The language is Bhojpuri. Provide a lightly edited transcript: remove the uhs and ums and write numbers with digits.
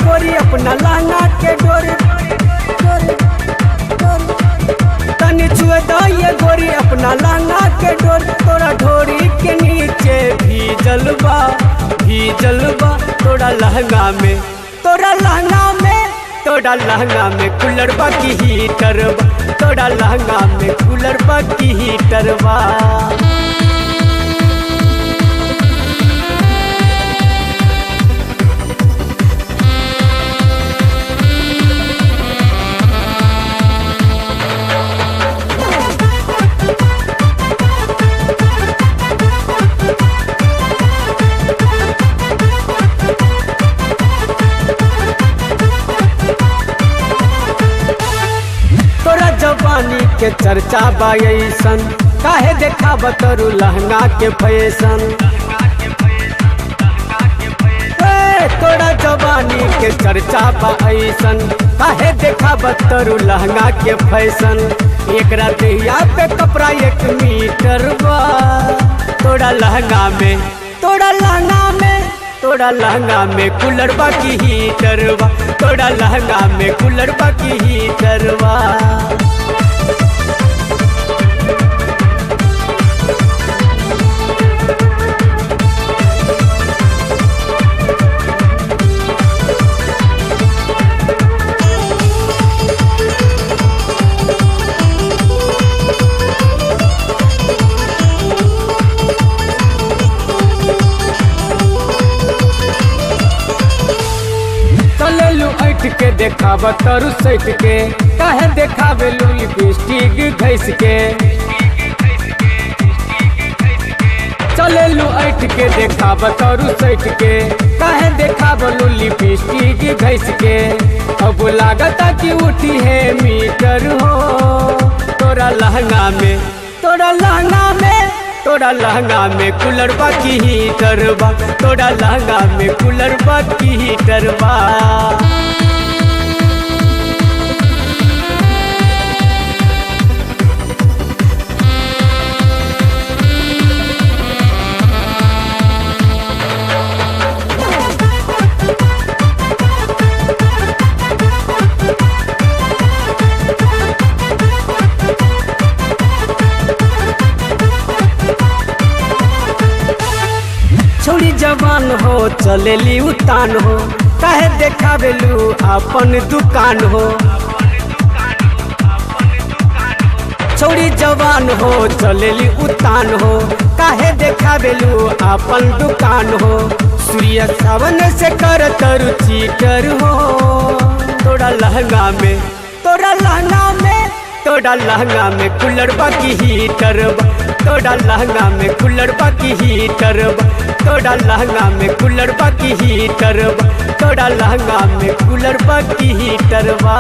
गोरी अपना लहंगा के डोर। तनी छुए दइए गोरी अपना लहंगा के डोर। तोरा ढोरी के नीचे भीजल बा, भीजल बा तोरा लहंगा में, तोरा लहंगा में, तोरा लहंगा में कूलर बाकी हीटर बा, तोरा लहंगा में कूलर बाकी हीटर बा। तोरा जवानी के चर्चा बा ऐसन, काहे देखाब तरू लहंगा के फैशन। ए, तोरा जवानी के चर्चा बा ऐसन, काहे देखाब तरू लहंगा के फैशन। एकरा देहिया पे कपड़ा 1 मीटर बा, तोरा लहंगा में, तोरा लहंगा में, तोरा लहंगा में कूलर बाकी हीटर बा, तोरा लहंगा में कूलर बाकी हीटर बा। चलेलू ऐठ के देखाब तरु सैठ के, काहे देखावेलू लिपस्टिक घैस के। चलेलू ऐठ के देखाब तरु सैठ के, काहे देखावलू लिपस्टिक घैस के। अब लागता कि उठी है मीटर हो, तोरा लहंगा में, तोरा लहंगा में, तोरा लहंगा में कूलर बाकी हीटर बा, तोरा लहंगा में कूलर बाकी हीटर बा। छोड़ी जवान हो चलेली उतान हो, काहे देखावेलू अपन दुकान हो। छोड़ी जवान हो चलेली उतान हो, काहे देखावेलू अपन दुकान हो। सूर्य सावन से कर तरु चीटर हो, तोरा लहंगा में, तोरा लहंगा में, तोरा लहंगा में कूलर बाकी हीटर बा, तोरा लहंगा में कूलर बाकी हीटर बा, तोरा लहंगा में कूलर बाकी हीटर बा, तोरा लहंगा में कूलर बाकी हीटर बा।